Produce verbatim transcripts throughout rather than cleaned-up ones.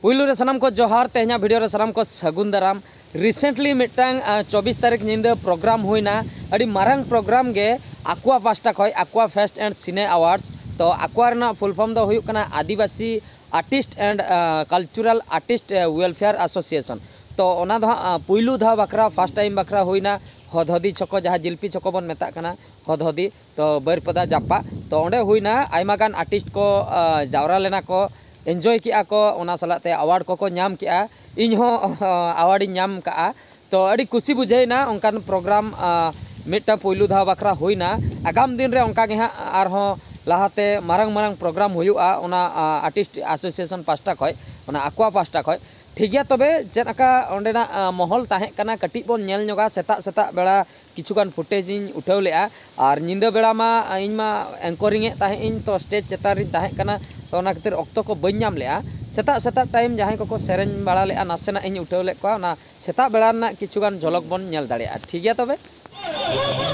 ᱯᱩᱭᱞᱩ ᱨᱮ ᱥᱟᱱᱟᱢ ᱠᱚ ᱡᱚᱦᱟᱨ, ᱛᱮᱦᱮᱧᱟᱜ ᱵᱷᱤᱰᱤᱭᱳ ᱨᱮ ᱥᱟᱱᱟᱢ ᱠᱚ ᱥᱟᱹᱜᱩᱱ ᱫᱟᱨᱟᱢ᱾ ᱨᱤᱥᱮᱱᱴᱞᱤ ᱢᱤᱫᱴᱟᱝ ᱪᱚᱵᱵᱤᱥ ᱛᱟᱹᱨᱤᱠᱷ ᱧᱤᱫᱟᱹ ᱯᱨᱳᱜᱨᱟᱢ ᱦᱩᱭᱱᱟ, ᱟᱹᱰᱤ ᱢᱟᱨᱟᱝ ᱯᱨᱳᱜᱨᱟᱢ ᱜᱮ ᱟᱠᱣᱟ ᱯᱟᱦᱴᱟ ᱠᱷᱚᱱ, ᱟᱠᱣᱟ ᱯᱷᱮᱥᱴ ᱮᱱᱰ ᱥᱤᱱᱮ ᱟᱣᱟᱨᱰᱥ᱾ ᱛᱚ ᱟᱠᱣᱟ ᱨᱮᱱᱟᱜ ᱯᱷᱩᱞ ᱯᱷᱚᱨᱢ ᱫᱚ ᱦᱩᱭᱩᱜ ᱠᱟᱱᱟ Adivasi artist and cultural artist welfare association. ᱛᱚ ᱚᱱᱟ ᱫᱚ ᱦᱟᱸᱜ ᱯᱩᱭᱞᱩ ᱫᱷᱟᱣ ᱵᱟᱠᱷᱨᱟ, ᱯᱷᱟᱥᱴ ᱴᱟᱭᱤᱢ ᱵᱟᱠᱷᱨᱟ ᱦᱩᱭᱱᱟ ᱦᱚᱫᱦᱚᱫᱤ ᱪᱷᱚᱠᱚ, ᱡᱟᱦᱟᱸ ᱡᱤᱞᱯᱤ ᱪᱷᱚᱠᱚ ᱵᱚᱱ ᱢᱮᱛᱟᱜ ᱠᱟᱱᱟ ᱦᱚᱫᱦᱚᱫᱤ, ᱛᱚ ᱵᱟᱹᱨᱤᱯᱟᱫᱟ ᱡᱟᱯᱟᱜ᱾ ᱛᱚ ᱚᱸᱰᱮ ᱦᱩᱭᱱᱟ, ᱟᱭᱢᱟ ᱜᱟᱱ ᱟᱨᱴᱤᱥᱴ ᱠᱚ ᱡᱟᱣᱨᱟ ᱞᱮᱱᱟ ᱠᱚ, ᱮᱱᱡᱚᱭ ᱠᱮᱜᱼᱟ ᱠᱚ, ᱚᱱᱟ ᱥᱟᱞᱟᱜ ᱛᱮ ᱟᱣᱟᱨᱰ ᱠᱚᱠᱚ ᱧᱟᱢ ᱠᱮᱜᱼᱟ᱾ ᱤᱧ ᱦᱚᱸ ᱟᱣᱟᱨᱰ ᱤᱧ ᱧᱟᱢ ᱠᱟᱜᱼᱟ᱾ ᱛᱚ ᱟᱹᱰᱤ ᱠᱩᱥᱤ ᱵᱩᱡᱷᱟᱹᱣ ᱮᱱᱟ, ᱚᱱᱠᱟᱱ ᱯᱨᱳᱜᱨᱟᱢ ᱢᱤᱫᱴᱟᱝ ᱯᱩᱭᱞᱩ ᱫᱷᱟᱣ ᱵᱟᱠᱷᱨᱟ ᱦᱩᱭᱱᱟ᱾ ᱟᱜᱟᱢ ᱫᱤᱱ ᱨᱮ ᱚᱱᱠᱟ ᱜᱮ ᱦᱟᱸᱜ ᱟᱨᱦᱚᱸ ᱞᱟᱦᱟᱛᱮ ᱢᱟᱨᱟᱝ ᱢᱟᱨᱟᱝ ᱯᱨᱳᱜᱨᱟᱢ ᱦᱩᱭᱩᱜᱼᱟ ᱚᱱᱟ ᱟᱨᱴᱤᱥᱴ ᱮᱥᱳᱥᱤᱭᱮᱥᱚᱱ ᱯᱟᱦᱴᱟ ᱠᱷᱚᱱ, ᱚᱱᱟ ᱟᱠᱣᱟ ᱯᱟᱦᱴᱟ ᱠᱷᱚᱱ᱾ ᱴᱷᱤᱠ ᱜᱮᱭᱟ, ᱛᱚᱵᱮ ᱪᱮᱫ ᱞᱮᱠᱟ ᱚᱸᱰᱮᱱᱟᱜ ᱢᱚᱦᱚᱞ ᱛᱟᱦᱮᱸ ᱠᱟᱱᱟ, ᱠᱟᱹᱴᱤᱡ ᱵᱚᱱ ᱧᱮᱞ ᱧᱚᱜᱟ᱾ ᱥᱮᱛᱟᱜ ᱥᱮᱛᱟᱜ ᱵᱮᱲᱟ ᱠᱤᱪᱷᱩᱜᱟᱱ ᱯᱷᱩᱴᱮᱡᱽ ᱤᱧ ᱩᱴᱷᱟᱹᱣ ᱞᱮᱜᱼᱟ, ᱟᱨ ᱧᱤᱫᱟᱹ ᱵᱮᱲᱟ ᱢᱟ ᱤᱧ ᱢᱟ ᱮᱝᱠᱚᱨᱤᱝ ᱮᱫ ᱛᱟᱦᱮᱸᱫ ᱤᱧ, ᱛᱚ ᱥᱴᱮᱡᱽ ᱪᱮᱛᱟᱱ ᱨᱤᱧ ᱛᱟᱦᱮᱸ ᱠᱟᱱᱟ, ᱛᱚ ᱚᱱᱟ ᱠᱷᱟᱹᱛᱤᱨ ᱚᱠᱛᱚ ᱠᱚ ᱵᱟᱹᱧ ᱧᱟᱢ ᱞᱮᱜᱼᱟ᱾ ᱥᱮᱛᱟᱜ ᱥᱮᱛᱟᱜ ᱴᱟᱭᱤᱢ ᱡᱟᱦᱟᱸᱭ ᱠᱚᱠᱚ ᱥᱮᱨᱮᱧ ᱵᱟᱲᱟ ᱞᱮᱜᱼᱟ, ᱱᱟᱥᱮᱱᱟᱜ ᱤᱧ ᱩᱴᱷᱟᱹᱣ ᱞᱮᱫ ᱠᱚᱣᱟ, ᱚᱱᱟ ᱥᱮᱛᱟᱜ ᱵᱮᱲᱟ ᱨᱮᱱᱟᱜ ᱠᱤᱪᱷᱩᱜᱟᱱ ᱡᱷᱚᱞᱚᱠ ᱵᱚᱱ ᱧᱮᱞ ᱫᱟᱲᱮᱭᱟᱜᱼᱟ᱾ ᱴᱷᱤᱠ ᱜᱮᱭᱟ ᱛᱚᱵᱮ᱾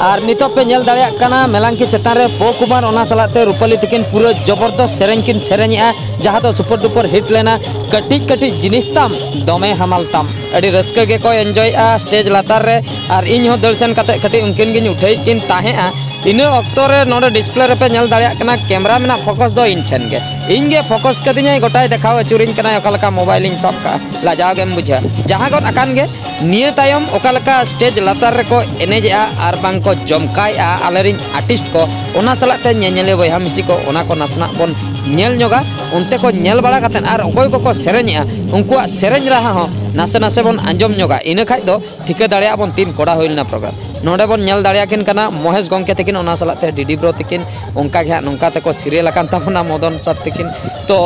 ᱟᱨ ᱱᱤᱛᱚᱜ ᱯᱮ ᱧᱮᱞ ᱫᱟᱲᱮᱭᱟᱜ ᱠᱟᱱᱟ ᱢᱮᱞᱟᱝᱠᱤ ᱪᱮᱛᱟᱱ ᱨᱮ ᱯᱚ ᱠᱩᱢᱟᱨ, ᱚᱱᱟ ᱥᱟᱞᱟᱜ ᱛᱮ ᱨᱩᱯᱟᱞᱤ ᱛᱤᱠᱤᱱ ᱯᱩᱨᱟᱹ ᱡᱚᱵᱚᱨᱫᱚᱥ ᱥᱮᱨᱮᱧ ᱠᱤᱱ ᱥᱮᱨᱮᱧᱮᱜᱼᱟ, ᱡᱟᱦᱟᱸ ᱫᱚ ᱥᱩᱯᱟᱨ ᱰᱩᱯᱟᱨ ᱦᱤᱴ ᱞᱮᱱᱟ, ᱠᱟᱹᱴᱤᱡ ᱠᱟᱹᱴᱤᱡ ᱡᱤᱱᱤᱥ ᱛᱟᱢ ᱫᱚᱢᱮ ᱦᱟᱢᱟᱞ ᱛᱟᱢ᱾ ᱟᱹᱰᱤ ᱨᱟᱹᱥᱠᱟᱹ ᱜᱮᱠᱚ ᱮᱱᱡᱚᱭᱮᱜᱼᱟ ᱥᱴᱮᱡᱽ ᱞᱟᱛᱟᱨ ᱨᱮ, ᱟᱨ ᱤᱧ ᱦᱚᱸ ᱫᱟᱹᱲ ᱥᱮᱱ ᱠᱟᱛᱮ ᱠᱟᱹᱴᱤᱡ ᱩᱱᱠᱤᱱ ᱜᱤᱧ ᱩᱴᱷᱟᱹᱭᱮᱫ ᱠᱤᱱ ᱛᱟᱦᱮᱸᱜᱼᱟ᱾ ᱤᱱᱟᱹ ᱚᱠᱛᱚ ᱨᱮ ᱱᱚᱰᱮ ᱰᱤᱥᱯᱞᱮ ᱨᱮᱯᱮ ᱧᱮᱞ ᱫᱟᱲᱮᱭᱟᱜ ᱠᱟᱱᱟ, ᱠᱮᱢᱨᱟ ᱢᱮᱱᱟᱜ ᱯᱷᱳᱠᱟᱥ ᱫᱚ ᱤᱧ ᱴᱷᱮᱱ ᱜᱮ, ᱤᱧ ᱜᱮ ᱯᱷᱳᱠᱟᱥ ᱠᱟᱹᱫᱤᱧᱟᱭ, ᱜᱚᱴᱟᱭ ᱫᱮᱠᱷᱟᱣ ᱟᱹᱪᱩᱨᱤᱧ ᱠᱟᱱᱟᱭ, ᱚᱠᱟ ᱞᱮᱠᱟ ᱢᱳᱵᱟᱭᱤᱞᱤᱧ ᱥᱟᱵ ᱠᱟᱜᱼᱟ, ᱞᱟᱡᱟᱣ ᱜᱮᱢ ᱵᱩᱡᱷᱟᱹᱣᱟ᱾ ᱡᱟᱦᱟᱸ ᱜᱚᱫ ᱟᱠᱟᱱ ᱜᱮ, ᱱᱤᱭᱟᱹ ᱛᱟᱭᱚᱢ ᱚᱠᱟ ᱞᱮᱠᱟ ᱥᱴᱮᱡᱽ ᱞᱟᱛᱟᱨ ᱨᱮᱠᱚ ᱮᱱᱮᱡᱮᱜᱼᱟ ᱟᱨ ᱵᱟᱝ ᱠᱚ ᱡᱚᱢᱠᱟᱣᱮᱜᱼᱟ ᱟᱞᱮᱨᱤᱱ ᱟᱨᱴᱤᱥᱴ ᱠᱚ, ᱚᱱᱟ ᱥᱟᱞᱟᱜ ᱛᱮ ᱧᱮᱧᱮᱞᱤᱭᱟᱹ ᱵᱚᱭᱦᱟ ᱢᱤᱥᱤ ᱠᱚ ᱚᱱᱟ ᱠᱚ ᱱᱟᱥᱮᱱᱟᱜ ᱵᱚᱱ ᱧᱮᱞ ᱧᱚᱜᱟ᱾ ᱚᱱᱛᱮ ᱠᱚ ᱧᱮᱞ ᱵᱟᱲᱟ ᱠᱟᱛᱮᱫ ᱟᱨ ᱚᱠᱚᱭ ᱠᱚᱠᱚ ᱥᱮᱨᱮᱧᱮᱜᱼᱟ ᱩᱱᱠᱩᱣᱟᱜ ᱥᱮᱨᱮᱧ ᱨᱟᱦᱟ ᱦᱚᱸ ᱱᱟᱥᱮ ᱱᱟᱥᱮ ᱵᱚᱱ ᱟᱸᱡᱚᱢ ᱧᱚᱜᱟ᱾ ᱤᱱᱟᱹ ᱠᱷᱟᱡ ᱫᱚ ᱴᱷᱤᱠᱟᱹ ᱫᱟᱲᱮᱭᱟᱜᱼᱟ ᱵᱚᱱ ᱛᱤᱱ ᱠᱚᱲᱟ ᱦᱩᱭ ᱞᱮᱱᱟ ᱯᱨᱳᱜᱨᱟᱢ᱾ ᱱᱚᱰᱮ ᱵᱚᱱ ᱧᱮᱞ ᱫᱟᱲᱮᱭᱟᱠᱤᱱ ᱠᱟᱱᱟ ᱢᱚᱦᱮᱥ ᱜᱚᱢᱠᱮ ᱛᱟᱹᱠᱤᱱ, ᱚᱱᱟ ᱥᱟᱞᱟᱜ ᱛᱮ ᱰᱤᱰᱤ ᱵᱨᱳ ᱛᱟᱹᱠᱤᱱ, ᱚᱱᱠᱟ ᱜᱮ ᱦᱟᱸᱜ ᱱᱚᱝᱠᱟ ᱛᱮᱠᱚ ᱥᱤᱨᱤᱭᱟᱞ ᱟᱠᱟᱱ ᱛᱟᱵᱚᱱᱟ ᱢᱚᱫᱚᱱ ᱥᱟᱨ ᱛᱟᱹᱠᱤᱱ᱾ ᱛᱚ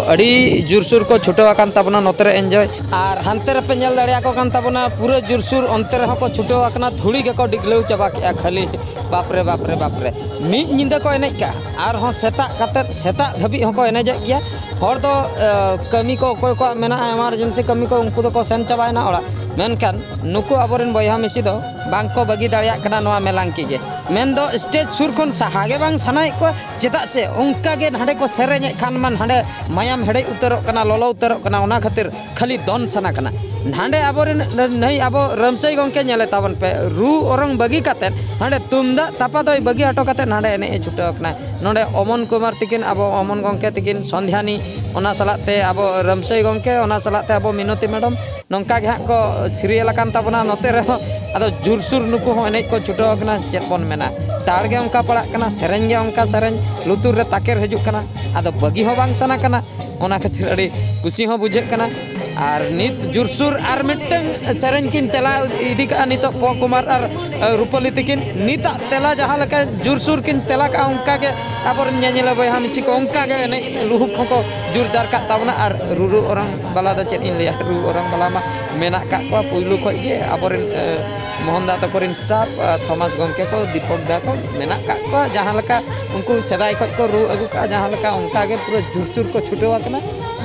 ᱟᱹᱰᱤ ᱡᱳᱨᱥᱳᱨ ᱠᱚ ᱪᱷᱩᱴᱟᱹᱣ ᱟᱠᱟᱱ ᱛᱟᱵᱚᱱᱟ ᱱᱚᱛᱮ ᱨᱮ ᱮᱱᱡᱚᱭ᱾ ᱟᱨ ᱦᱟᱱᱛᱮ ᱨᱮᱯᱮ ᱧᱮᱞ ᱫᱟᱲᱮᱭᱟᱠᱚ ᱠᱟᱱ ᱛᱟᱵᱚᱱᱟ ᱯᱩᱨᱟᱹ ᱡᱳᱨᱥᱳᱨ, ᱚᱱᱛᱮ ᱨᱮᱦᱚᱸ ᱠᱚ ᱪᱷᱩᱴᱟᱹᱣ ᱟᱠᱟᱱᱟ, ᱫᱷᱩᱲᱤ ᱜᱮᱠᱚ ᱰᱤᱜᱽᱞᱟᱹᱣ ᱪᱟᱵᱟ ᱠᱮᱜᱼᱟ ᱠᱷᱟᱹᱞᱤ᱾ ᱵᱟᱯᱨᱮ, ᱵᱟᱯᱨᱮ, ᱵᱟᱯᱨᱮ, ᱢᱤᱫ ᱧᱤᱫᱟᱹ ᱠᱚ ᱮᱱᱮᱡ ᱠᱟᱜᱼᱟ, ᱟᱨᱦᱚᱸ ᱥᱮᱛᱟᱜ ᱠᱟᱛᱮᱫ, ᱥᱮᱛᱟᱜ ᱫᱷᱟᱹᱵᱤᱡ ᱦᱚᱸᱠᱚ ᱮᱱᱮᱡᱮᱫ ᱜᱮᱭᱟ᱾ ᱦᱚᱲ ᱫᱚ ᱮ, ᱠᱟᱹᱢᱤ ᱠᱚ, ᱚᱠᱚᱭ ᱠᱚᱣᱟᱜ ᱢᱮᱱᱟᱜᱼᱟ ᱮᱢᱟᱨᱡᱮᱱᱥᱤ ᱠᱟᱹᱢᱤ ᱠᱚ, ᱩᱱᱠᱩ ᱫᱚᱠᱚ ᱥᱮᱱ ᱪᱟᱵᱟᱭᱮᱱᱟ ᱚᱲᱟᱜ, ᱢᱮᱱᱠᱷᱟᱱ ᱱᱩᱠᱩ ᱟᱵᱚᱨᱮᱱ ᱵᱚᱭᱦᱟ ᱢᱤᱥᱤ ᱫᱚ ᱵᱟᱝᱠᱚ ᱵᱟᱹᱜᱤ ᱫᱟᱲᱮᱭᱟᱜ ᱠᱟᱱᱟ ᱱᱚᱣᱟ ᱢᱮᱞᱟᱝᱠᱤ ᱜᱮ᱾ ᱢᱮᱱᱫᱚ ᱥᱴᱮᱡᱽ ᱥᱩᱨ ᱠᱷᱚᱱ ᱥᱟᱦᱟ ᱜᱮ ᱵᱟᱝ ᱥᱟᱱᱟᱭᱮᱫ ᱠᱚᱣᱟ᱾ ᱪᱮᱫᱟᱜ ᱥᱮ ᱚᱱᱠᱟ ᱜᱮ ᱱᱟᱰᱮ ᱠᱚ ᱥᱮᱨᱮᱧᱮᱫ ᱠᱷᱟᱱ ᱢᱟ ᱱᱟᱰᱮ ᱢᱟᱭᱟᱢ ᱦᱮᱰᱮᱡ ᱩᱛᱟᱹᱨᱚᱜ ᱠᱟᱱᱟ, ᱞᱚᱞᱚ ᱩᱛᱟᱹᱨᱚᱜ ᱠᱟᱱᱟ, ᱚᱱᱟ ᱠᱷᱟᱹᱛᱤᱨ ᱠᱷᱟᱹᱞᱤ ᱫᱚᱱ ᱥᱟᱱᱟ ᱠᱟᱱᱟ᱾ ᱱᱟᱰᱮ ᱟᱵᱚᱨᱮᱱ ᱱᱟᱹᱭ ᱟᱵᱚ ᱨᱟᱢᱥᱟᱹᱭ ᱜᱚᱢᱠᱮ ᱧᱮᱞᱮ ᱛᱟᱵᱚᱱ ᱯᱮ, ᱨᱩ ᱚᱨᱚᱝ ᱵᱟᱹᱜᱤ ᱠᱟᱛᱮᱫ ᱱᱟᱰᱮ ᱛᱩᱢᱫᱟᱜ ᱛᱟᱯᱟ ᱫᱚᱭ ᱵᱟᱹᱜᱤ ᱦᱚᱴᱚ ᱠᱟᱛᱮᱫ ᱱᱟᱰᱮ ᱮᱱᱮᱡ ᱮ ᱪᱷᱩᱴᱟᱹᱣ ᱠᱟᱱᱟ᱾ ᱱᱚᱰᱮ ᱚᱢᱚᱱ ᱠᱩᱢᱟᱨ ᱛᱤᱠᱤᱱ, ᱟᱵᱚ ᱚᱢᱚᱱ ᱜᱚᱢᱠᱮ ᱛᱤᱠᱤᱱ, ᱥᱚᱱᱫᱷᱭᱟᱱᱤ, ᱚᱱᱟ ᱥᱟᱞᱟᱜ ᱛᱮ ᱟᱵᱚ ᱨᱟᱢᱥᱟᱹᱭ ᱜᱚᱢᱠᱮ, ᱚᱱᱟ ᱥᱟᱞᱟᱜ ᱛᱮ ᱟᱵᱚ ᱢᱤᱱᱚᱛᱤ ᱢᱮᱰᱚᱢ, ᱱᱚᱝᱠᱟ ᱜᱮ ᱦᱟᱸᱜ ᱠᱚ ᱥᱤᱨᱤᱭᱟᱞ ᱟᱠᱟᱱ ᱛᱟᱵᱚᱱᱟ ᱱᱚᱛᱮ ᱨᱮᱦᱚᱸ᱾ ᱟᱫᱚ ᱡᱳᱨᱥᱳᱨ ᱱᱩᱠᱩ ᱦᱚᱸ ᱮᱱᱮᱡ ᱠᱚ ᱪᱷᱩᱴᱟᱹᱣ ᱟᱠᱟᱱᱟ, ᱪᱮᱫ ᱵᱚᱱ ᱢᱮᱱᱟ, ᱛᱟᱲ ᱜᱮ ᱚᱱᱠᱟ ᱯᱟᱲᱟᱜ ᱠᱟᱱᱟ, ᱥᱮᱨᱮᱧ ᱜᱮ ᱚᱱᱠᱟ ᱥᱮᱨᱮᱧ, ᱞᱩᱛᱩᱨ ᱨᱮ ᱛᱟᱠᱮᱨ ᱦᱤᱡᱩᱜ ᱠᱟᱱᱟ, ᱟᱫᱚ ᱵᱟᱹᱜᱤ ᱦᱚᱸ ᱵᱟᱝ ᱥᱟᱱᱟ ᱠᱟᱱᱟ᱾ ᱚᱱᱟ ᱠᱷᱟᱹᱛᱤᱨ ᱟᱹᱰᱤ ᱠᱩᱥᱤ ᱦᱚᱸ ᱵᱩᱡᱷᱟᱹᱜ ᱠᱟᱱᱟ᱾ ᱟᱨ ᱱᱤᱛ ᱡᱳᱨᱥᱳᱨ ᱟᱨ ᱢᱤᱫᱴᱟᱝ ᱥᱮᱨᱮᱧ ᱠᱤᱱ ᱛᱮᱞᱟ ᱤᱫᱤ ᱠᱟᱜᱼᱟ ᱱᱤᱛᱚᱜ ᱯᱚ ᱠᱩᱢᱟᱨ ᱟᱨ, ᱟᱨ ᱨᱩᱯᱟᱞᱤ ᱛᱤᱠᱤᱱ᱾ ᱱᱤᱛᱟᱜ ᱛᱮᱞᱟ ᱡᱟᱦᱟᱸ ᱞᱮᱠᱟ ᱡᱳᱨᱥᱳᱨ ᱠᱤᱱ ᱛᱮᱞᱟ ᱠᱟᱜᱼᱟ, ᱚᱱᱠᱟ ᱜᱮ ᱟᱵᱚᱨᱮᱱ ᱧᱮᱧᱮᱞ ᱵᱚᱭᱦᱟ ᱢᱤᱥᱤ ᱠᱚ ᱚᱱᱠᱟ ᱜᱮ ᱮᱱᱮᱡ ᱞᱩᱦᱩᱠ ᱦᱚᱸᱠᱚ ᱡᱳᱨᱫᱟᱨ ᱠᱟᱜ ᱛᱟᱵᱚᱱᱟ᱾ ᱟᱨ ᱨᱩᱨᱩ ᱚᱨᱚᱝ ᱵᱟᱞᱟ ᱫᱚ ᱪᱮᱫ ᱤᱧ ᱞᱟᱹᱭᱟ, ᱨᱩ ᱚᱨᱚᱝ ᱵᱟᱞᱟ ᱢᱟ ᱢᱮᱱᱟᱜ ᱠᱟᱜ ᱠᱚᱣᱟ ᱯᱩᱭᱞᱩ ᱠᱷᱚᱡ ᱜᱮ ᱟᱵᱚᱨᱮᱱ, ᱮ, ᱢᱳᱦᱚᱱ ᱫᱟ ᱛᱟᱠᱚ ᱨᱮᱱ ᱥᱴᱟᱯ, ᱟᱨ ᱛᱷᱚᱢᱟᱥ ᱜᱚᱢᱠᱮ ᱠᱚ, ᱫᱤᱯᱚᱠ ᱫᱟ ᱠᱚ ᱢᱮᱱᱟᱜ ᱠᱟᱜ ᱠᱚᱣᱟ᱾ ᱡᱟᱦᱟᱸ ᱞᱮᱠᱟ ᱩᱱᱠᱩ ᱥᱮᱫᱟᱭ ᱠᱷᱚᱡ ᱠᱚ ᱨᱩ ᱟᱹᱜᱩ ᱠᱟᱜᱼᱟ, ᱡᱟᱦᱟᱸ ᱞᱮᱠᱟ ᱚᱱᱠᱟ ᱜᱮ ᱯᱩᱨᱟᱹ ᱡᱳᱨᱥᱳᱨ ᱠᱚ ᱪᱷᱩᱴᱟᱹᱣ ᱟᱠᱟᱱᱟ᱾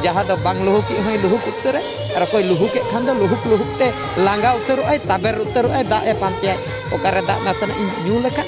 ᱡᱟᱦᱟᱸ ᱫᱚ ᱵᱟᱝ ᱞᱩᱦᱩᱠᱤᱡ ᱦᱚᱸᱭ ᱞᱩᱦᱩᱠ ᱩᱛᱟᱹᱨᱟ, ᱟᱨ ᱚᱠᱚᱭ ᱞᱩᱦᱩᱠᱮᱫ ᱠᱷᱟᱱ ᱫᱚ ᱞᱩᱦᱩᱠ ᱞᱩᱦᱩᱠ ᱛᱮ ᱞᱟᱸᱜᱟ ᱩᱛᱟᱹᱨᱚᱜ ᱟᱭ, ᱛᱟᱵᱮᱨ ᱩᱛᱟᱹᱨᱚᱜ ᱟᱭ, ᱫᱟᱜ ᱮ ᱯᱟᱱᱛᱮᱭᱟᱭ, ᱚᱠᱟᱨᱮ ᱫᱟᱜ ᱱᱟᱥᱮᱱᱟᱜ ᱤᱧ ᱧᱩ ᱞᱮᱠᱷᱟᱱ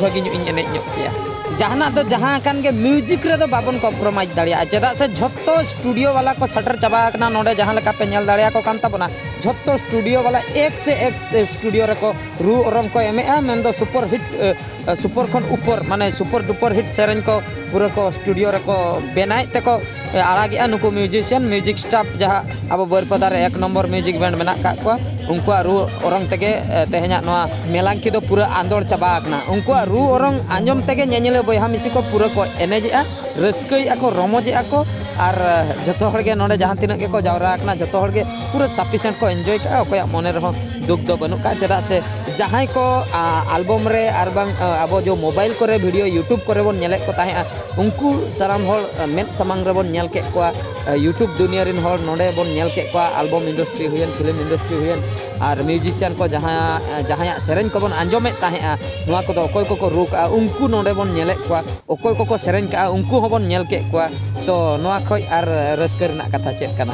ᱵᱷᱟᱹᱜᱤ ᱧᱚᱜ ᱤᱧ ᱮᱱᱮᱡ ᱧᱚᱜ ᱠᱮᱭᱟ᱾ ᱡᱟᱦᱟᱱᱟᱜ ᱫᱚ ᱡᱟᱦᱟᱸ ᱟᱠᱟᱱ ᱜᱮ, ᱢᱤᱭᱩᱡᱤᱠ ᱨᱮᱫᱚ ᱵᱟᱵᱚᱱ ᱠᱚᱢᱯᱨᱳᱢᱟᱭᱤᱡᱽ ᱫᱟᱲᱮᱭᱟᱜᱼᱟ, ᱪᱮᱫᱟᱜ ᱥᱮ ᱡᱷᱚᱛᱚ ᱥᱴᱩᱰᱤᱭᱳ ᱵᱟᱞᱟ ᱠᱚ ᱥᱮᱴᱮᱨ ᱪᱟᱵᱟ ᱟᱠᱟᱱᱟ ᱱᱚᱰᱮ, ᱡᱟᱦᱟᱸ ᱞᱮᱠᱟ ᱯᱮ ᱧᱮᱞ ᱫᱟᱲᱮᱭᱟᱠᱚ ᱠᱟᱱ ᱛᱟᱵᱚᱱᱟ᱾ ᱡᱷᱚᱛᱚ ᱥᱴᱩᱰᱤᱭᱳ ᱵᱟᱞᱟ ᱮᱠ ᱥᱮ ᱮᱠ ᱥᱴᱩᱰᱤᱭᱳ ᱨᱮᱠᱚ ᱨᱩ ᱚᱨᱚᱝ ᱠᱚ ᱮᱢᱮᱜᱼᱟ, ᱢᱮᱱᱫᱚ ᱥᱩᱯᱟᱨ ᱦᱤᱴ, ᱮ, ᱥᱩᱯᱟᱨ ᱠᱷᱚᱱ ᱩᱯᱚᱨ, ᱢᱟᱱᱮ ᱥᱩᱯᱟᱨ ᱰᱩᱯᱟᱨ ᱦᱤᱴ ᱥᱮᱨᱮᱧ ᱠᱚ ᱯᱩᱨᱟᱹ ᱠᱚ ᱥᱴᱩᱰᱤᱭᱳ ᱨᱮᱠᱚ ᱵᱮᱱᱟᱣᱮᱫ ᱛᱮᱠᱚ, ᱮ, ᱟᱲᱟᱜᱮᱜᱼᱟ᱾ ᱱᱩᱠᱩ ᱢᱤᱭᱩᱡᱤᱥᱤᱭᱟᱱ, ᱢᱤᱭᱩᱡᱤᱠ ᱥᱴᱟᱯ, ᱡᱟᱦᱟᱸ ᱟᱵᱚ ᱵᱟᱹᱨᱯᱟᱫᱟ ᱨᱮ ᱮᱠ ᱱᱚᱢᱵᱚᱨ ᱢᱤᱭᱩᱡᱤᱠ ᱵᱮᱱᱰ ᱢᱮᱱᱟᱜ ᱠᱟᱜ ᱠᱚᱣᱟ, ᱩᱱᱠᱩᱣᱟᱜ ᱨᱩ ᱚᱨᱚᱝ ᱛᱮᱜᱮ, ᱮ, ᱛᱮᱦᱮᱧᱟᱜ ᱱᱚᱣᱟ ᱢᱮᱞᱟᱝᱠᱤ ᱫᱚ ᱯᱩᱨᱟᱹ ᱟᱸᱫᱳᱲ ᱪᱟᱵᱟ ᱟᱠᱟᱱᱟ᱾ ᱩᱱᱠᱩᱣᱟᱜ ᱨᱩ ᱚᱨᱚᱝ ᱟᱸᱡᱚᱢ ᱛᱮᱜᱮ ᱧᱮᱧᱮᱞᱤᱭᱟᱹ ᱵᱚᱭᱦᱟ ᱢᱤᱥᱤ ᱠᱚ ᱯᱩᱨᱟᱹ ᱠᱚ ᱮᱱᱮᱡᱮᱜᱼᱟ, ᱨᱟᱹᱥᱠᱟᱹᱭᱮᱜᱼᱟ ᱠᱚ, ᱨᱚᱢᱚᱡᱮᱜᱼᱟ ᱠᱚ᱾ ᱟᱨ, ᱮ, ᱡᱷᱚᱛᱚ ᱦᱚᱲᱜᱮ ᱱᱚᱰᱮ ᱡᱟᱦᱟᱸ ᱛᱤᱱᱟᱹᱜ ᱜᱮᱠᱚ ᱡᱟᱣᱨᱟ ᱟᱠᱟᱱᱟ, ᱡᱷᱚᱛᱚ ᱦᱚᱲᱜᱮ ᱯᱩᱨᱟᱹ ᱥᱟᱯᱷᱤᱥᱮᱱᱴ ᱠᱚ ᱮᱱᱡᱚᱭ ᱠᱟᱜᱼᱟ, ᱚᱠᱚᱭᱟᱜ ᱢᱚᱱᱮ ᱨᱮᱦᱚᱸ ᱫᱩᱠ ᱫᱚ ᱵᱟᱹᱱᱩᱜ ᱠᱟᱜᱼᱟ᱾ ᱪᱮᱫᱟᱜ ᱥᱮ ᱡᱟᱦᱟᱸᱭ ᱠᱚ, ᱟ, ᱟᱞᱵᱚᱢ ᱨᱮ ᱟᱨ ᱵᱟᱝ, ᱟ, ᱟᱵᱚ ᱡᱚ ᱢᱳᱵᱟᱭᱤᱞ ᱠᱚᱨᱮ ᱵᱷᱤᱰᱤᱭᱳ YouTube ᱠᱚᱨᱮ ᱵᱚᱱ ᱧᱮᱞᱮᱫ ᱠᱚ ᱛᱟᱦᱮᱸᱜᱼᱟ, ᱩᱱᱠᱩ ᱥᱟᱱᱟᱢ ᱦᱚᱲ, ᱟ, ᱢᱮᱫ ᱥᱟᱢᱟᱝ ᱨᱮᱵᱚᱱ ᱧᱮᱞ ᱠᱮᱫ ᱠᱚᱣᱟ᱾ ᱟ, YouTube ᱫᱩᱱᱤᱭᱟᱹ ᱨᱮᱱ ᱦᱚᱲ ᱱᱚᱰᱮ ᱵᱚᱱ ᱧᱮᱞ ᱠᱮᱫ ᱠᱚᱣᱟ, ᱟᱞᱵᱚᱢ ᱤᱱᱰᱟᱥᱴᱨᱤ ᱦᱩᱭᱮᱱ, ᱯᱷᱤᱞᱢ ᱤᱱᱰᱟᱥᱴᱨᱤ ᱦᱩᱭᱮᱱ, ᱟᱨ ᱢᱤᱭᱩᱡᱤᱥᱤᱭᱟᱱ ᱠᱚ ᱡᱟᱦᱟᱸ ᱡᱟᱦᱟᱸᱭᱟᱜ ᱥᱮᱨᱮᱧ ᱠᱚᱵᱚᱱ ᱟᱸᱡᱚᱢᱮᱫ ᱛᱟᱦᱮᱸᱜᱼᱟ, ᱱᱚᱣᱟ ᱠᱚᱫᱚ ᱚᱠᱚᱭ ᱠᱚᱠᱚ ᱨᱩ ᱠᱟᱜᱼᱟ, ᱩᱱᱠᱩ ᱱᱚᱰᱮ ᱵᱚᱱ ᱧᱮᱞᱮᱫ ᱠᱚᱣᱟ᱾ ᱚᱠᱚᱭ ᱠᱚᱠᱚ ᱥᱮᱨᱮᱧ ᱠᱟᱜᱼᱟ, ᱩᱱᱠᱩ ᱦᱚᱸᱵᱚᱱ ᱧᱮᱞ ᱠᱮᱫ ᱠᱚᱣᱟ᱾ ᱛᱚ ᱱᱚᱣᱟ ᱠᱷᱚᱡ ᱟᱨ ᱨᱟᱹᱥᱠᱟᱹ ᱨᱮᱱᱟᱜ ᱠᱟᱛᱷᱟ ᱪᱮᱫ ᱠᱟᱱᱟ?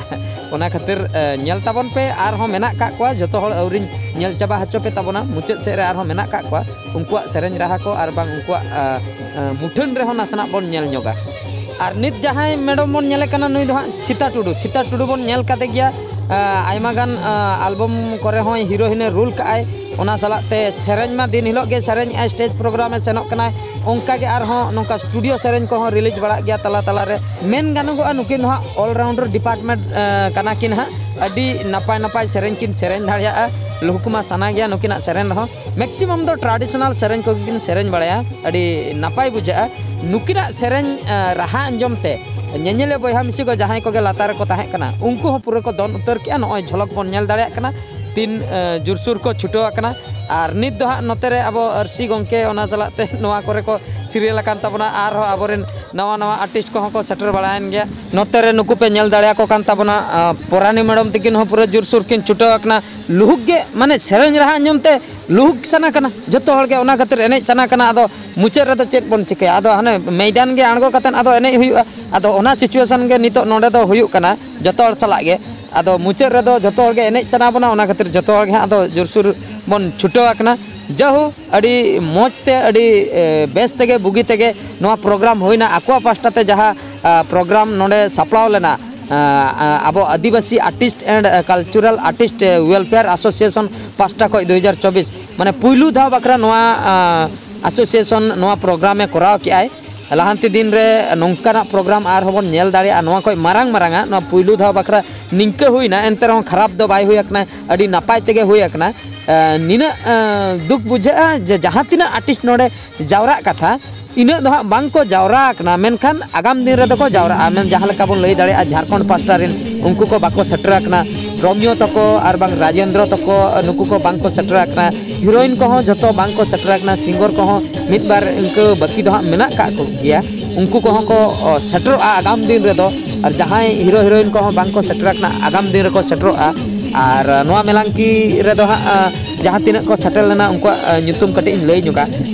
ᱚᱱᱟ ᱠᱷᱟᱹᱛᱤᱨ ᱧᱮᱞ ᱛᱟᱵᱚᱱ ᱯᱮ, ᱟᱨᱦᱚᱸ ᱢᱮᱱᱟᱜ ᱠᱟᱜ ᱠᱚᱣᱟ, ᱡᱚᱛᱚ ᱦᱚᱲ ᱟᱹᱣᱨᱤᱧ ᱧᱮᱞ ᱪᱟᱵᱟ ᱦᱚᱪᱚ ᱯᱮ ᱛᱟᱵᱚᱱᱟ᱾ ᱢᱩᱪᱟᱹᱫ ᱥᱮᱫ ᱨᱮ ᱟᱨᱦᱚᱸ ᱢᱮᱱᱟᱜ ᱠᱟᱜ ᱠᱚᱣᱟ, ᱩᱱᱠᱩᱣᱟᱜ ᱥᱮᱨᱮᱧ ᱨᱟᱦᱟ ᱠᱚ ᱟᱨ ᱵᱟᱝ ᱩᱱᱠᱩᱣᱟᱜ ᱢᱩᱴᱷᱟᱹᱱ ᱨᱮᱦᱚᱸ ᱱᱟᱥᱮᱱᱟᱜ ᱵᱚᱱ ᱧᱮᱞ ᱧᱚᱜᱟ᱾ ᱟᱨ ᱱᱤᱛ ᱡᱟᱦᱟᱸᱭ ᱢᱮᱰᱚᱢ ᱵᱚᱱ ᱧᱮᱞᱮ ᱠᱟᱱᱟ, ᱱᱩᱭ ᱫᱚ ᱦᱟᱸᱜ ᱥᱤᱛᱟ ᱴᱩᱰᱩ᱾ ᱥᱤᱛᱟ ᱴᱩᱰᱩ ᱵᱚᱱ ᱧᱮᱞ ᱠᱟᱫᱮ ᱜᱮᱭᱟ ᱟᱭᱢᱟ ᱜᱟᱱ ᱟᱞᱵᱚᱢ ᱠᱚᱨᱮ ᱦᱚᱸᱭ ᱦᱤᱨᱳᱭᱤᱱᱮ ᱨᱳᱞ ᱠᱟᱜᱼᱟᱭ᱾ ᱚᱱᱟ ᱥᱟᱞᱟᱜ ᱛᱮ ᱥᱮᱨᱮᱧ ᱢᱟ ᱫᱤᱱ ᱦᱤᱞᱳᱜ ᱜᱮ ᱥᱮᱨᱮᱧ ᱟᱭ, ᱥᱴᱮᱡᱽ ᱯᱨᱳᱜᱨᱟᱢ ᱮ ᱥᱮᱱᱚᱜ ᱠᱟᱱᱟᱭ, ᱚᱱᱠᱟ ᱜᱮ ᱟᱨᱦᱚᱸ ᱱᱚᱝᱠᱟ ᱥᱴᱩᱰᱤᱭᱳ ᱥᱮᱨᱮᱧ ᱠᱚᱦᱚᱸ ᱨᱤᱞᱤᱡᱽ ᱵᱟᱲᱟᱜ ᱜᱮᱭᱟ ᱛᱟᱞᱟ ᱛᱟᱞᱟ ᱨᱮ᱾ ᱢᱮᱱ ᱜᱟᱱᱚᱜᱚᱜᱼᱟ, ᱱᱩᱠᱤᱱ ᱫᱚ ᱦᱟᱸᱜ ᱚᱞᱨᱟᱣᱩᱱᱰᱟᱨ ᱰᱤᱯᱟᱨᱴᱢᱮᱱᱴ ᱠᱟᱱᱟ ᱠᱤᱱ ᱦᱟᱸᱜ᱾ ᱟᱹᱰᱤ ᱱᱟᱯᱟᱭ ᱱᱟᱯᱟᱭ ᱥᱮᱨᱮᱧ ᱠᱤᱱ ᱥᱮᱨᱮᱧ ᱫᱟᱲᱮᱭᱟᱜᱼᱟ᱾ ᱞᱩᱦᱩᱠ ᱢᱟ ᱥᱟᱱᱟ ᱜᱮᱭᱟ ᱱᱩᱠᱤᱱᱟᱜ ᱥᱮᱨᱮᱧ ᱨᱮᱦᱚᱸ᱾ ᱢᱮᱠᱥᱤᱢᱟᱢ ᱫᱚ ᱴᱨᱟᱰᱤᱥᱚᱱᱟᱞ ᱥᱮᱨᱮᱧ ᱠᱚᱜᱮ ᱠᱤᱱ ᱥᱮᱨᱮᱧ ᱵᱟᱲᱟᱭᱟ, ᱟᱹᱰᱤ ᱱᱟᱯᱟᱭ ᱵᱩᱡᱷᱟᱹᱜᱼᱟ᱾ ᱱᱩᱠᱤᱱᱟᱜ ᱥᱮᱨᱮᱧ ᱨᱟᱦᱟ ᱟᱸᱡᱚᱢ ᱛᱮ ᱧᱮᱧᱮᱞᱤᱭᱟᱹ ᱵᱚᱭᱦᱟ ᱢᱤᱥᱤ ᱠᱚ ᱡᱟᱦᱟᱸᱭ ᱠᱚᱜᱮ ᱞᱟᱛᱟᱨ ᱨᱮᱠᱚ ᱛᱟᱦᱮᱸ ᱠᱟᱱᱟ, ᱩᱱᱠᱩ ᱦᱚᱸ ᱯᱩᱨᱟᱹ ᱠᱚ ᱫᱚᱱ ᱩᱛᱟᱹᱨ ᱠᱮᱜᱼᱟ᱾ ᱱᱚᱜᱼᱚᱭ ᱡᱷᱚᱞᱚᱠ ᱵᱚᱱ ᱧᱮᱞ ᱫᱟᱲᱮᱭᱟᱜ ᱠᱟᱱᱟ᱾ ᱛᱤᱱ ᱡᱳᱨᱥᱳᱨ ᱠᱚ ᱪᱷᱩᱴᱟᱹᱣ ᱟᱠᱟᱱᱟ᱾ ᱟᱨ ᱱᱤᱛ ᱫᱚ ᱦᱟᱸᱜ ᱱᱚᱛᱮ ᱨᱮ ᱟᱵᱚ ᱟᱹᱨᱥᱤ ᱜᱚᱢᱠᱮ, ᱚᱱᱟ ᱥᱟᱞᱟᱜ ᱛᱮ ᱱᱚᱣᱟ ᱠᱚᱨᱮ ᱠᱚ ᱥᱤᱨᱤᱭᱟᱞ ᱟᱠᱟᱱ ᱛᱟᱵᱚᱱᱟ᱾ ᱟᱨᱦᱚᱸ ᱟᱵᱚᱨᱮᱱ ᱱᱟᱣᱟ ᱱᱟᱣᱟ ᱟᱨᱴᱤᱥᱴ ᱠᱚᱦᱚᱸ ᱠᱚ ᱥᱮᱴᱮᱨ ᱵᱟᱲᱟᱭᱮᱱ ᱜᱮᱭᱟ᱾ ᱱᱚᱛᱮ ᱨᱮ ᱱᱩᱠᱩ ᱯᱮ ᱧᱮᱞ ᱫᱟᱲᱮᱭᱟᱠᱚ ᱠᱟᱱ ᱛᱟᱵᱚᱱᱟ, ᱯᱚᱨᱟᱱᱤ ᱢᱮᱰᱚᱢ ᱛᱟᱹᱠᱤᱱ ᱦᱚᱸ ᱯᱩᱨᱟᱹ ᱡᱳᱨᱥᱳᱨ ᱠᱤᱱ ᱪᱷᱩᱴᱟᱹᱣ ᱟᱠᱟᱱᱟ᱾ ᱞᱩᱦᱩᱠ ᱜᱮ, ᱢᱟᱱᱮ, ᱥᱮᱨᱮᱧ ᱨᱟᱦᱟ ᱟᱸᱡᱚᱢ ᱛᱮ ᱞᱩᱦᱩᱠ ᱥᱟᱱᱟ ᱠᱟᱱᱟ ᱡᱚᱛᱚ ᱦᱚᱲ ᱜᱮ, ᱚᱱᱟ ᱠᱷᱟᱹᱛᱤᱨ ᱮᱱᱮᱡ ᱥᱟᱱᱟ ᱠᱟᱱᱟ᱾ ᱟᱫᱚ ᱢᱩᱪᱟᱹᱫ ᱨᱮᱫᱚ ᱪᱮᱫ ᱵᱚᱱ ᱪᱤᱠᱟᱹᱭᱟ? ᱟᱫᱚ ᱦᱟᱱᱮ ᱢᱚᱭᱫᱟᱱ ᱜᱮ ᱟᱬᱜᱚ ᱠᱟᱛᱮᱫ ᱟᱫᱚ ᱮᱱᱮᱡ ᱦᱩᱭᱩᱜᱼᱟ᱾ ᱟᱫᱚ ᱚᱱᱟ ᱥᱤᱪᱩᱭᱮᱥᱚᱱ ᱜᱮ ᱱᱤᱛᱚᱜ ᱱᱚᱰᱮ ᱫᱚ ᱦᱩᱭᱩᱜ ᱠᱟᱱᱟ ᱡᱚᱛᱚ ᱦᱚᱲ ᱥᱟᱞᱟᱜ ᱜᱮ᱾ ᱟᱫᱚ ᱢᱩᱪᱟᱹᱫ ᱨᱮᱫᱚ ᱡᱚᱛᱚ ᱦᱚᱲ ᱜᱮ ᱮᱱᱮᱡ ᱥᱟᱱᱟ ᱵᱚᱱᱟ, ᱚᱱᱟ ᱠᱷᱟᱹᱛᱤᱨ ᱡᱚᱛᱚ ᱦᱚᱲ ᱜᱮ ᱦᱟᱸᱜ ᱟᱫᱚ ᱡᱳᱨᱥᱳᱨ ᱵᱚᱱ ᱪᱷᱩᱴᱟᱹᱣ ᱟᱠᱟᱱᱟ᱾ ᱡᱟᱭᱦᱳᱠ, ᱟᱹᱰᱤ ᱢᱚᱡᱽ ᱛᱮ, ᱟᱹᱰᱤ ᱵᱮᱥ ᱛᱮᱜᱮ, ᱵᱩᱜᱤ ᱛᱮᱜᱮ ᱱᱚᱣᱟ ᱯᱨᱳᱜᱨᱟᱢ ᱦᱩᱭᱱᱟ᱾ ᱟᱠᱚᱣᱟᱜ ᱯᱟᱥᱴᱟ ᱛᱮ ᱡᱟᱦᱟᱸ ᱯᱨᱳᱜᱨᱟᱢ ᱱᱚᱰᱮ ᱥᱟᱯᱲᱟᱣ ᱞᱮᱱᱟ, ᱟᱵᱚ Adivasi artist and cultural artist welfare association ᱯᱟᱥᱴᱟ ᱠᱷᱚᱱ ᱫᱩ ᱦᱟᱡᱟᱨ ᱪᱚᱵᱵᱤᱥ, ᱢᱟᱱᱮ, ᱯᱩᱭᱞᱩ ᱫᱷᱟᱣ ᱵᱟᱠᱷᱨᱟ ᱱᱚᱣᱟ ᱮᱥᱳᱥᱤᱭᱮᱥᱚᱱ ᱱᱚᱣᱟ ᱯᱨᱳᱜᱨᱟᱢᱮ ᱠᱚᱨᱟᱣ ᱠᱮᱜᱼᱟᱭ᱾ ᱞᱟᱦᱟᱱᱛᱤ ᱫᱤᱱ ᱨᱮ ᱱᱚᱝᱠᱟᱱᱟᱜ ᱯᱨᱳᱜᱨᱟᱢ ᱟᱨᱦᱚᱸ ᱵᱚᱱ ᱧᱮᱞ ᱫᱟᱲᱮᱭᱟᱜᱼᱟ, ᱱᱚᱣᱟ ᱠᱷᱚᱱ ᱢᱟᱨᱟᱝ ᱢᱟᱨᱟᱝᱟᱜ᱾ ᱱᱚᱣᱟ ᱯᱩᱭᱞᱩ ᱫᱷᱟᱣ ᱵᱟᱠᱷᱨᱟ ᱱᱤᱝᱠᱟᱹ ᱦᱩᱭᱱᱟ, ᱮᱱᱛᱮ ᱨᱮᱦᱚᱸ ᱠᱷᱟᱨᱟᱯ ᱫᱚ ᱵᱟᱭ ᱦᱩᱭ ᱟᱠᱟᱱᱟ, ᱟᱹᱰᱤ ᱱᱟᱯᱟᱭ ᱛᱮᱜᱮ ᱦᱩᱭ ᱟᱠᱟᱱᱟ᱾ ᱱᱤᱱᱟᱹᱜ ᱫᱩᱠ ᱵᱩᱡᱷᱟᱹᱜᱼᱟ ᱡᱮ ᱡᱟᱦᱟᱸ ᱛᱤᱱᱟᱹᱜ ᱟᱨᱴᱤᱥᱴ ᱱᱚᱰᱮ ᱡᱟᱣᱨᱟᱜ ᱠᱟᱛᱷᱟ, ᱤᱱᱟᱹᱜ ᱫᱚ ᱦᱟᱸᱜ ᱵᱟᱝ ᱠᱚ ᱡᱟᱣᱨᱟ ᱟᱠᱟᱱᱟ, ᱢᱮᱱᱠᱷᱟᱱ ᱟᱜᱟᱢ ᱫᱤᱱ ᱨᱮᱫᱚ ᱠᱚ ᱡᱟᱣᱨᱟᱜᱼᱟ᱾ ᱢᱮᱱ ᱡᱟᱦᱟᱸ ᱞᱮᱠᱟ ᱵᱚᱱ ᱞᱟᱹᱭ ᱫᱟᱲᱮᱭᱟᱜᱼᱟ, ᱡᱷᱟᱲᱠᱷᱚᱸᱰ ᱯᱟᱥᱴᱟ ᱨᱮᱱ ᱩᱱᱠᱩ ᱠᱚ ᱵᱟᱠᱚ ᱥᱮᱴᱮᱨ ᱟᱠᱟᱱᱟ, ᱨᱳᱢᱤᱭᱳ ᱛᱟᱠᱚ ᱟᱨ ᱵᱟᱝ ᱨᱟᱡᱮᱱᱫᱨᱚ ᱛᱟᱠᱚ, ᱱᱩᱠᱩ ᱠᱚ ᱵᱟᱝ ᱠᱚ ᱥᱮᱴᱮᱨ ᱟᱠᱟᱱᱟ, ᱦᱤᱨᱳᱭᱤᱱ ᱠᱚᱦᱚᱸ ᱡᱚᱛᱚ ᱵᱟᱝ ᱠᱚ ᱥᱮᱴᱮᱨ ᱟᱠᱟᱱᱟ, ᱥᱤᱝᱜᱚᱨ ᱠᱚᱦᱚᱸ ᱢᱤᱫ ᱵᱟᱨ ᱤᱱᱠᱟᱹ ᱵᱟᱹᱠᱤ ᱫᱚ ᱦᱟᱸᱜ ᱢᱮᱱᱟᱜ ᱠᱟᱜ ᱠᱚ ᱜᱮᱭᱟ᱾ ᱩᱱᱠᱩ ᱠᱚᱦᱚᱸ ᱠᱚ ᱥᱮᱴᱮᱨᱚᱜᱼᱟ ᱟᱜᱟᱢ ᱫᱤᱱ ᱨᱮᱫᱚ, ᱟᱨ ᱡᱟᱦᱟᱸᱭ ᱦᱤᱨᱳ ᱦᱤᱨᱳᱭᱤᱱ ᱠᱚᱦᱚᱸ ᱵᱟᱝ ᱠᱚ ᱥᱮᱴᱮᱨ ᱟᱠᱟᱱᱟ, ᱟᱜᱟᱢ ᱫᱤᱱ ᱨᱮᱠᱚ ᱥᱮᱴᱮᱨᱚᱜᱼᱟ᱾ ᱟᱨ ᱱᱚᱣᱟ ᱢᱮᱞᱟᱝᱠᱤ ᱨᱮᱫᱚ ᱦᱟᱸᱜ ᱡᱟᱦᱟᱸ ᱛᱤᱱᱟᱹᱜ ᱠᱚ ᱥᱮᱴᱮᱨ ᱞᱮᱱᱟ, ᱩᱱᱠᱩᱣᱟᱜ ᱧᱩᱛᱩᱢ ᱠᱟᱹᱴᱤᱡ ᱤᱧ ᱞᱟᱹᱭ ᱧᱚᱜᱟ᱾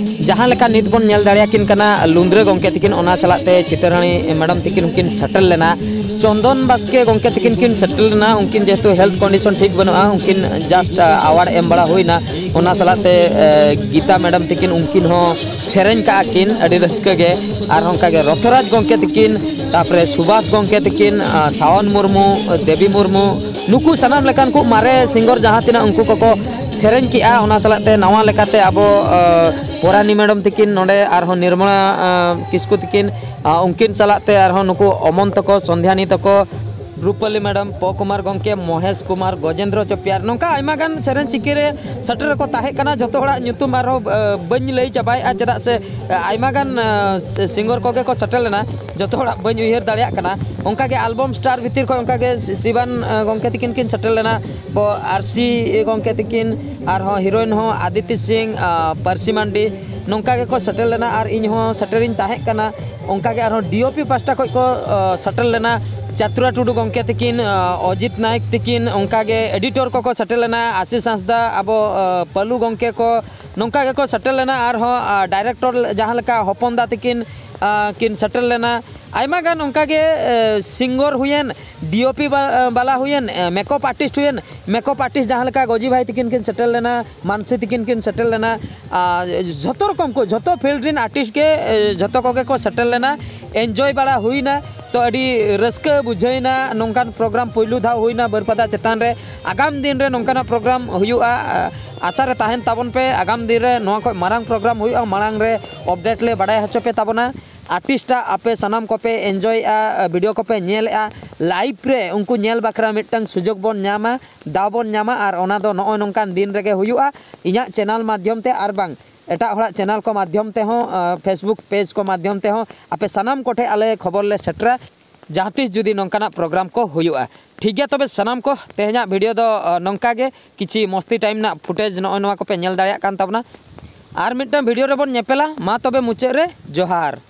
ᱡᱟᱦᱟᱸ ᱞᱮᱠᱟ ᱱᱤᱛ ᱵᱚᱱ ᱧᱮᱞ ᱫᱟᱲᱮᱭᱟᱠᱤᱱ ᱠᱟᱱᱟ, ᱞᱩᱸᱫᱽᱨᱟᱹ ᱜᱚᱢᱠᱮ ᱛᱤᱠᱤᱱ, ᱚᱱᱟ ᱥᱟᱞᱟᱜ ᱛᱮ ᱪᱤᱛᱟᱹᱨᱟᱹᱱᱤ ᱢᱮᱰᱟᱢ ᱛᱤᱠᱤᱱ ᱦᱚᱸᱠᱤᱱ ᱥᱮᱴᱮᱨ ᱞᱮᱱᱟ᱾ ᱪᱚᱱᱫᱚᱱ ᱵᱟᱥᱠᱮ ᱜᱚᱢᱠᱮ ᱛᱤᱠᱤᱱ ᱠᱤᱱ ᱥᱮᱴᱮᱨ ᱞᱮᱱᱟ, ᱩᱱᱠᱤᱱ ᱡᱮᱦᱮᱛᱩ health condition ᱴᱷᱤᱠ ᱵᱟᱹᱱᱩᱜᱼᱟ, ᱩᱱᱠᱤᱱ just award ᱮᱢ ᱵᱟᱲᱟ ᱦᱩᱭᱱᱟ᱾ ᱚᱱᱟ ᱥᱟᱞᱟᱜ ᱛᱮ ᱮ, ᱜᱤᱛᱟ ᱢᱮᱰᱟᱢ ᱛᱤᱠᱤᱱ, ᱩᱱᱠᱤᱱ ᱦᱚᱸ ᱥᱮᱨᱮᱧ ᱠᱟᱜᱼᱟ ᱠᱤᱱ ᱟᱹᱰᱤ ᱨᱟᱹᱥᱠᱟᱹ ᱜᱮ᱾ ᱟᱨ ᱚᱱᱠᱟᱜᱮ ᱨᱚᱛᱷᱚᱨᱟᱡᱽ ᱜᱚᱢᱠᱮ ᱛᱤᱠᱤᱱ, ᱛᱟᱨᱯᱚᱨᱮ ᱥᱩᱵᱷᱟᱥ ᱜᱚᱢᱠᱮ ᱛᱤᱠᱤᱱ, ᱟ, ᱥᱟᱣᱚᱱ ᱢᱩᱨᱢᱩ, ᱫᱮᱵᱤ ᱢᱩᱨᱢᱩ, ᱱᱩᱠᱩ ᱥᱟᱱᱟᱢ ᱞᱮᱠᱟᱱ ᱠᱚ ᱢᱟᱨᱮ ᱥᱤᱝᱜᱚᱨ ᱡᱟᱦᱟᱸ ᱛᱤᱱᱟᱹᱜ, ᱩᱱᱠᱩ ᱠᱚᱠᱚ ᱥᱮᱨᱮᱧ ᱠᱮᱜᱼᱟ᱾ ᱚᱱᱟ ᱥᱟᱞᱟᱜ ᱛᱮ ᱱᱟᱣᱟ ᱞᱮᱠᱟᱛᱮ ᱟᱵᱚ ᱟ, ᱯᱚᱨᱟᱱᱤ ᱢᱮᱰᱟᱢ ᱛᱤᱠᱤᱱ, ᱱᱚᱰᱮ ᱟᱨᱦᱚᱸ ᱱᱤᱨᱢᱚᱞᱟ ᱟ, ᱠᱤᱥᱠᱩ ᱛᱤᱠᱤᱱ, ᱟ, ᱩᱱᱠᱤᱱ ᱥᱟᱞᱟᱜ ᱛᱮ ᱟᱨᱦᱚᱸ ᱱᱩᱠᱩ ᱚᱢᱚᱱ ᱛᱟᱠᱚ, ᱥᱚᱱᱫᱷᱭᱟᱱᱤ ᱛᱟᱠᱚ, ᱨᱩᱯᱟᱞᱤ ᱢᱮᱰᱟᱢ, ᱯᱚ ᱠᱩᱢᱟᱨ ᱜᱚᱢᱠᱮ, ᱢᱚᱦᱮᱥ ᱠᱩᱢᱟᱨ, ᱜᱚᱡᱮᱱᱫᱨᱚ ᱪᱚᱯᱮᱭᱟᱨ, ᱱᱚᱝᱠᱟ ᱟᱭᱢᱟ ᱜᱟᱱ ᱥᱮᱨᱮᱧ ᱥᱤᱠᱟᱹᱨᱤᱭᱟᱹ ᱥᱮᱴᱮᱨ ᱨᱮᱠᱚ ᱛᱟᱦᱮᱸ ᱠᱟᱱᱟ᱾ ᱡᱚᱛᱚ ᱦᱚᱲᱟᱜ ᱧᱩᱛᱩᱢ ᱟᱨᱦᱚᱸ ᱟ, ᱵᱟᱹᱧ ᱞᱟᱹᱭ ᱪᱟᱵᱟᱭᱮᱫᱼᱟ, ᱪᱮᱫᱟᱜ ᱥᱮ ᱟ, ᱟᱭᱢᱟ ᱜᱟᱱ ᱟ, ᱥᱤ- ᱥᱤᱝᱜᱚᱨ ᱠᱚᱜᱮ ᱠᱚ ᱥᱮᱴᱮᱨ ᱞᱮᱱᱟ, ᱡᱚᱛᱚ ᱦᱚᱲᱟᱜ ᱵᱟᱹᱧ ᱩᱭᱦᱟᱹᱨ ᱫᱟᱲᱮᱭᱟᱜ ᱠᱟᱱᱟ᱾ ᱚᱱᱠᱟᱜᱮ ᱟᱞᱵᱚᱢ ᱥᱴᱟᱨ ᱵᱷᱤᱛᱤᱨ ᱠᱷᱚᱱ ᱚᱱᱠᱟᱜᱮ ᱥᱤ- ᱥᱤᱵᱟᱱ ᱟ, ᱜᱚᱢᱠᱮ ᱛᱤᱠᱤᱱ ᱠᱤᱱ ᱥᱮᱴᱮᱨ ᱞᱮᱱᱟ, ᱯᱚ- ᱟᱨᱥᱤ ᱜᱚᱢᱠᱮ ᱛᱤᱠᱤᱱ, ᱟᱨᱦᱚᱸ ᱦᱤᱨᱳᱭᱤᱱ ᱦᱚᱸ ᱟᱫᱤᱛᱤ ᱥᱤᱝ, ᱟ, ᱯᱟᱹᱨᱥᱤ ᱢᱟᱱᱰᱤ, ᱱᱚᱝᱠᱟ ᱜᱮᱠᱚ ᱥᱮᱴᱮᱨ ᱞᱮᱱᱟ ᱟᱨ ᱤᱧ ᱦᱚᱸ ᱥᱮᱴᱮᱨᱤᱧ ᱛᱟᱦᱮᱸ ᱠᱟᱱᱟ᱾ ᱚᱱᱠᱟᱜᱮ ᱟᱨᱦᱚᱸ ᱰᱤ ᱳ ᱯᱤ ᱯᱟᱦᱴᱟ ᱠᱷᱚᱱ ᱠᱚ ᱟ, ᱥᱮᱴᱮᱨ ᱞᱮᱱᱟ, ᱪᱟᱛᱨᱟ ᱴᱩᱰᱩ ᱜᱚᱢᱠᱮ ᱛᱤᱠᱤᱱ, ᱟ, ᱚᱡᱤᱛ ᱱᱟᱭᱮᱠ ᱛᱤᱠᱤᱱ, ᱚᱱᱠᱟᱜᱮ ᱮᱰᱤᱴᱚᱨ ᱠᱚᱠᱚ ᱥᱮᱴᱮᱨ ᱞᱮᱱᱟ, ᱟᱥᱤᱥ ᱦᱟᱸᱥᱫᱟ, ᱟᱵᱚ ᱟ, ᱯᱟᱹᱞᱩ ᱜᱚᱢᱠᱮ ᱠᱚ, ᱱᱚᱝᱠᱟ ᱜᱮᱠᱚ ᱥᱮᱴᱮᱨ ᱞᱮᱱᱟ᱾ ᱟᱨᱦᱚᱸ ᱟ, ᱰᱟᱭᱨᱮᱠᱴᱚᱨ ᱡᱟᱦᱟᱸ ᱞᱮᱠᱟ ᱦᱚᱯᱚᱱ ᱫᱟ ᱛᱤᱠᱤᱱ ᱟ, ᱠᱤᱱ ᱥᱮᱴᱮᱨ ᱞᱮᱱᱟ, ᱟᱭᱢᱟ ᱜᱟᱱ ᱚᱱᱠᱟᱜᱮ ᱮ, ᱥᱤᱝᱜᱚᱨ ᱦᱩᱭᱮᱱ, ᱰᱤ ᱳ ᱯᱤ ᱵᱟ- ᱵᱟᱞᱟ ᱦᱩᱭᱮᱱ, ᱮ, ᱢᱮᱠᱚᱯ ᱟᱨᱴᱤᱥᱴ ᱦᱩᱭᱮᱱ, ᱢᱮᱠᱚᱯ ᱟᱨᱴᱤᱥᱴ ᱡᱟᱦᱟᱸ ᱞᱮᱠᱟ ᱜᱚᱡᱤ ᱵᱷᱟᱭ ᱛᱤᱠᱤᱱ ᱠᱤᱱ ᱥᱮᱴᱮᱨ ᱞᱮᱱᱟ, ᱢᱟᱱᱥᱤ ᱛᱤᱠᱤᱱ ᱠᱤᱱ ᱥᱮᱴᱮᱨ ᱞᱮᱱᱟ, ᱟᱨ ᱡᱷᱚᱛᱚ ᱨᱚᱠᱚᱢ ᱠᱚ, ᱡᱷᱚᱛᱚ ᱯᱷᱤᱞᱰ ᱨᱮᱱ ᱟᱨᱴᱤᱥᱴ ᱜᱮ ᱮ, ᱡᱷᱚᱛᱚ ᱠᱚᱜᱮ ᱠᱚ ᱥᱮᱴᱮᱨ ᱞᱮᱱᱟ᱾ ᱮᱱᱡᱚᱭ ᱵᱟᱲᱟ ᱦᱩᱭᱱᱟ, ᱛᱚ ᱟᱹᱰᱤ ᱨᱟᱹᱥᱠᱟᱹ ᱵᱩᱡᱷᱟᱹᱣᱱᱟ᱾ ᱱᱚᱝᱠᱟᱱ ᱯᱨᱳᱜᱨᱟᱢ ᱯᱩᱭᱞᱩ ᱫᱷᱟᱣ ᱦᱩᱭᱱᱟ ᱵᱟᱹᱨᱯᱟᱫᱟ ᱪᱮᱛᱟᱱ ᱨᱮ᱾ ᱟᱜᱟᱢ ᱫᱤᱱ ᱨᱮ ᱱᱚᱝᱠᱟᱱᱟᱜ ᱯᱨᱳᱜᱨᱟᱢ ᱦᱩᱭᱩᱜᱼᱟ, ᱟ- ᱟᱥᱟ ᱨᱮ ᱛᱟᱦᱮᱱ ᱛᱟᱵᱚᱱ ᱯᱮ᱾ ᱟᱜᱟᱢ ᱫᱤᱱ ᱨᱮ ᱱᱚᱣᱟ ᱠᱷᱚᱱ ᱢᱟᱨᱟᱝ ᱯᱨᱳᱜᱨᱟᱢ ᱦᱩᱭᱩᱜᱼᱟ, ᱢᱟᱲᱟᱝ ᱨᱮ ᱟᱯᱰᱮᱴ ᱞᱮ ᱵᱟᱲᱟᱭ ᱦᱚᱪᱚ ᱯᱮ ᱛᱟᱵᱚᱱᱟ᱾ ᱟᱨᱴᱤᱥᱴᱟᱜ ᱟᱯᱮ ᱥᱟᱱᱟᱢ ᱠᱚᱯᱮ ᱮᱱᱡᱚᱭᱮᱜᱼᱟ, ᱵᱷᱤᱰᱤᱭᱳ ᱠᱚᱯᱮ ᱧᱮᱞᱮᱜᱼᱟ, ᱞᱟᱭᱤᱵᱷ ᱨᱮ ᱩᱱᱠᱩ ᱧᱮᱞ ᱵᱟᱠᱷᱨᱟ ᱢᱤᱫᱴᱟᱝ ᱥᱩᱡᱳᱜᱽ ᱵᱚᱱ ᱧᱟᱢᱟ, ᱫᱟᱣ ᱵᱚᱱ ᱧᱟᱢᱟ᱾ ᱟᱨ ᱚᱱᱟ ᱫᱚ ᱱᱚᱜᱼᱚᱭ ᱱᱚᱝᱠᱟᱱ ᱫᱤᱱ ᱨᱮᱜᱮ ᱦᱩᱭᱩᱜᱼᱟ, ᱤᱧᱟᱹᱜ ᱪᱮᱱᱮᱞ ᱢᱟᱫᱽᱫᱷᱚᱢ ᱛᱮ ᱟᱨ ᱵᱟᱝ ᱮᱴᱟᱜ ᱦᱚᱲᱟᱜ ᱪᱮᱱᱮᱞ ᱠᱚ ᱢᱟᱫᱽᱫᱷᱚᱢ ᱛᱮᱦᱚᱸ, ᱟ, ᱯᱷᱮᱥᱵᱩᱠ ᱯᱮᱡᱽ ᱠᱚ ᱢᱟᱫᱽᱫᱷᱚᱢ ᱛᱮᱦᱚᱸ ᱟᱯᱮ ᱥᱟᱱᱟᱢ ᱠᱚᱴᱷᱮᱱ ᱟᱞᱮ ᱠᱷᱚᱵᱚᱨ ᱞᱮ ᱥᱮᱴᱮᱨᱟ, ᱡᱟᱦᱟᱸ ᱛᱤᱥ ᱡᱩᱫᱤ ᱱᱚᱝᱠᱟᱱᱟᱜ ᱯᱨᱳᱜᱨᱟᱢ ᱠᱚ ᱦᱩᱭᱩᱜᱼᱟ᱾ ᱴᱷᱤᱠ ᱜᱮᱭᱟ, ᱛᱚᱵᱮ ᱥᱟᱱᱟᱢ ᱠᱚ, ᱛᱮᱦᱮᱧᱟᱜ ᱵᱷᱤᱰᱤᱭᱳ ᱫᱚ ᱟ, ᱱᱚᱝᱠᱟ ᱜᱮ᱾ ᱠᱤᱪᱷᱤ ᱢᱚᱥᱛᱤ ᱴᱟᱭᱤᱢ ᱨᱮᱱᱟᱜ ᱯᱷᱩᱴᱮᱡᱽ ᱱᱚᱜᱼᱚᱭ ᱱᱚᱣᱟ ᱠᱚᱯᱮ ᱧᱮᱞ ᱫᱟᱲᱮᱭᱟᱜ ᱠᱟᱱ ᱛᱟᱵᱚᱱᱟ᱾ ᱟᱨ ᱢᱤᱫᱴᱟᱝ ᱵᱷᱤᱰᱤᱭᱳ ᱨᱮᱵᱚᱱ ᱧᱮᱯᱮᱞᱟ᱾ ᱢᱟ ᱛᱚᱵᱮ ᱢᱩᱪᱟᱹᱫ ᱨᱮ ᱡᱚᱦᱟᱨ᱾